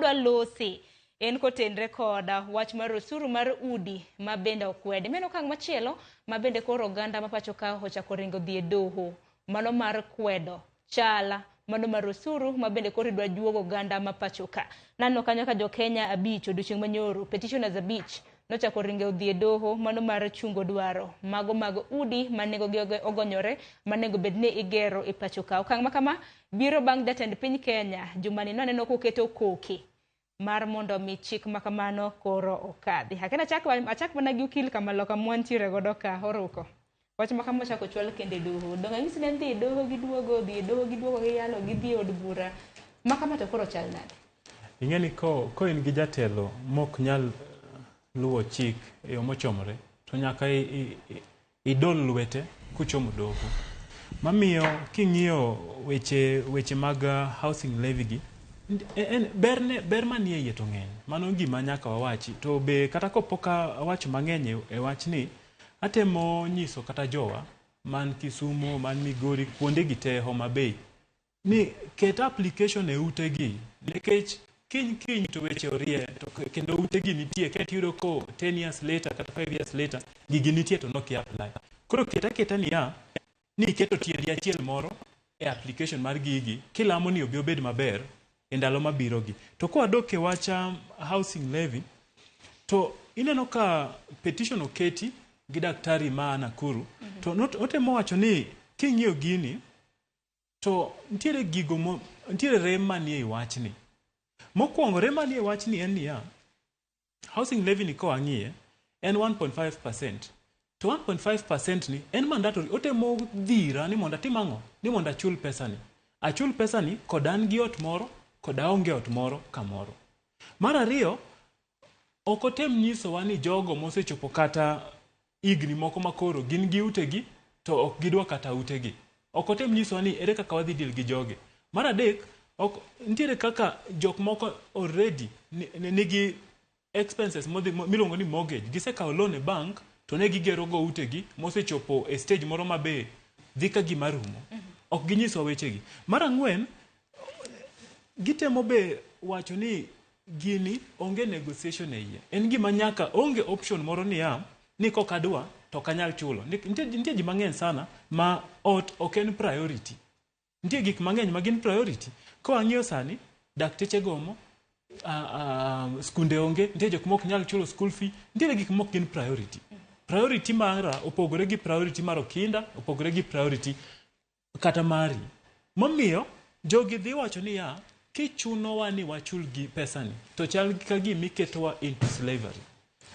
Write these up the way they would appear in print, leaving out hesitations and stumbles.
Gima wadwa lose en kotenre kod wach mar osuru mar udi ma bende okwedi. Meno okang' machielo ma bende koro oganda ma pacho ka ochako ringo dhi e doho. Mano mar kwedo chala mano mar osuru ma bende koro idwa juogo oganda ma pacho ka. Naneno kanyo ka jo Kenya abich odiochieng' manyoro, petitioners abich nochako ringo odhi e doho mano mar chungo dwaro mago mag udi ma nengogi ogonyore manego bed ni igero e pacho ka. Okang' ma kama biro bang' jatend piny Kenya jumani nwaneno koketo koke mar mondo mi chik ma kamano koro okadhi. Akena achak mana gi okil kamaloka mwantiere godo ka oruko. Wach ma kama ochako chwal kendo e doho. Donge anyisi ni en dhi e doho giduogo, dhi e doho giduogo giyalo, gidhi e od bura. Ma kama to koro chal nade? Ing'e ni ko in gi jatelo mok nyal luwo chik e yo mochomore, to nyaka idol lwete kuchomo doho. Mamiyo king'iyo weche mag housing levy gi, en berne, ber manie iye to ng'eny. Mano gima nyaka wawachi. To be kata kopok awacho mang'eny e wachni, atemo nyiso kata jowa man Kisumu, man Migori, kuonde gi te Homa Bay, ni ket application e utegi nikech kiny kiny to weche orie to kendo utegi nitie kaeto iyudo ko 10 years later kata 5 years later gigi nitie to nok apply. Koro ket aketa niya ni iketo tiendi achiel moro e application mar gigi kilamo ni obi obed maber e ndalo mabiro gi. To kwadok e wach housing levy to ineno ka petition oketi gi daktari ma Nakuru to otemo wacho ni king'iyo gini to nitiere gigo mo, nitiere rem manie i wachni. Mokwongo rem manie i wachni en niya, housing levy ni kawang'iye en 1.5%. To 1.5% ni en mandatory, otemo dhira ni mondo atim ang'o? Ni mondo achul pesa ni. Achul pesa ni kod an gi ot moro kod aonge ot moro kamoro. Mar ariyo, ok otem nyisowa ni jogo mosechopo kata higni moko makoro gin gi utegi to ok gidwa kata utegi. Ok otem nyisowa ni ere kaka wadhi deal gi jogi. Mar adek, ok nitiere kaka jok moko already nigi expenses modhi miluongo ni mortgage. Gisekawo loan e bank to ne gigero go utegi mosechopo e stage moro mabe dhi ka gima rumo. Ok ginyiswa wechegi. Mar ang'wen, gitemo be wacho ni gini onge negotiation e iye. En gima nyaka onge option moro niya ni kok adwa to ok anyal chulo. Nitie ji mang'eny sana ma ot ok en priority. Nitie gik mang'eny ma gin priority. Ka wang'iyo sani, dakteche gomo, skunde onge, nitie jok mok nyal chulo school fee, nitiere gik mok gin priority. Priority mara opogore gi priority mar Okinda, opogore gi priority kata mari. Momiyo jogi dhi wacho niya, kichunowa ni wachul gi pesani, to chal ka gima iketowa into slavery.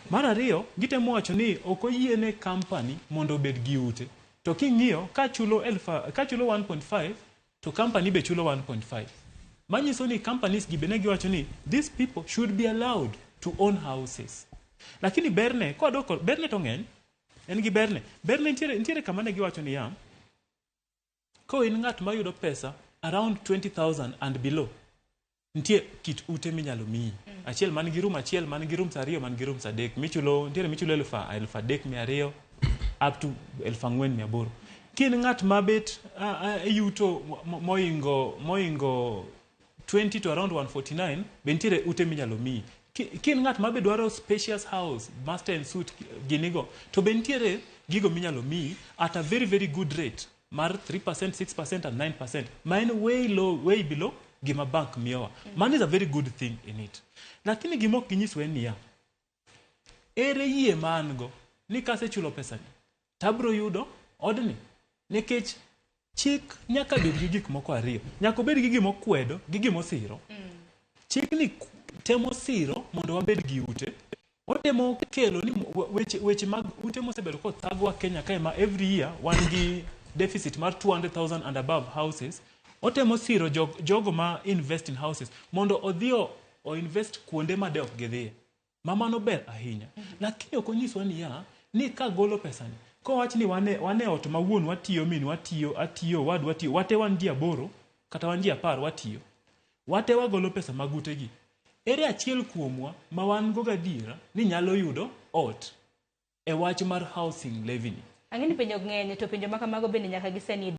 Mar ariyo, gitemo wacho ni ok oyiene company mondo obed gi ute. To king'iyo, kachulo 1.5, to company be chulo 1.5. Manyiso ni companies gi be ne giwacho ni these people should be allowed to own houses. Lakini berne, kwadok berne to ng'eny, en gi berne. Berne nitiere kama ne giwacho niya, ko in ng'at mayudo pesa around 20,000 and below, nitie kit ute minyalo miyi. Achiel man gi room achiel, man gi rooms ariyo, man gi rooms adek. Michulo, nitiere michulo 3200 up to 4800. Ki in ng'at mabet yuto moingo 20 to around 149, be nitiere ute minyalo miyi. Ki in ng'at mabe dwaro spacious house, master and suite ginigo, to be nitiere gigo minyalo miyi at a very very good rate mar 3%, 6% and 9%. Ma en way low, way below gima bank miyowa. Mano is a very good thing in it. Lakini gima ok ginyiswa en niya, ere yie ma an go ni kasechulo pesani to abiro yudo odni? Nikech chik nyaka bed gi gik moko ariyo. Nyaka obed gi gima okwedo gi gima osiro. Chikni temo siro mondo wabed gi ute. Otemo kelo ni weche mag ute mosebedo kothagwa Kenya kae ma every year wan gi deficit mar 200,000 and above houses. Otemo siro jogo ma invest in houses mondo odhi o invest kuonde ma de ok gidhiye. Ma mano ber ahinya. Lakini ok onyiswa niya ni kagolo pesani kowach ni wane ot ma wuon watiyo, min watiyo, atiyo, wadwa tiyo, wate wan ji 8 kata wan ji 10 watiyo. Wate wagolo pesa mag utegi. Ere achiel kuomwa ma wan go gadiera ni nyalo yudo ot e wach mar housing levy ni? Ang'e ni penjo ng'eny to penjo ma kamago bende nyaka giseni.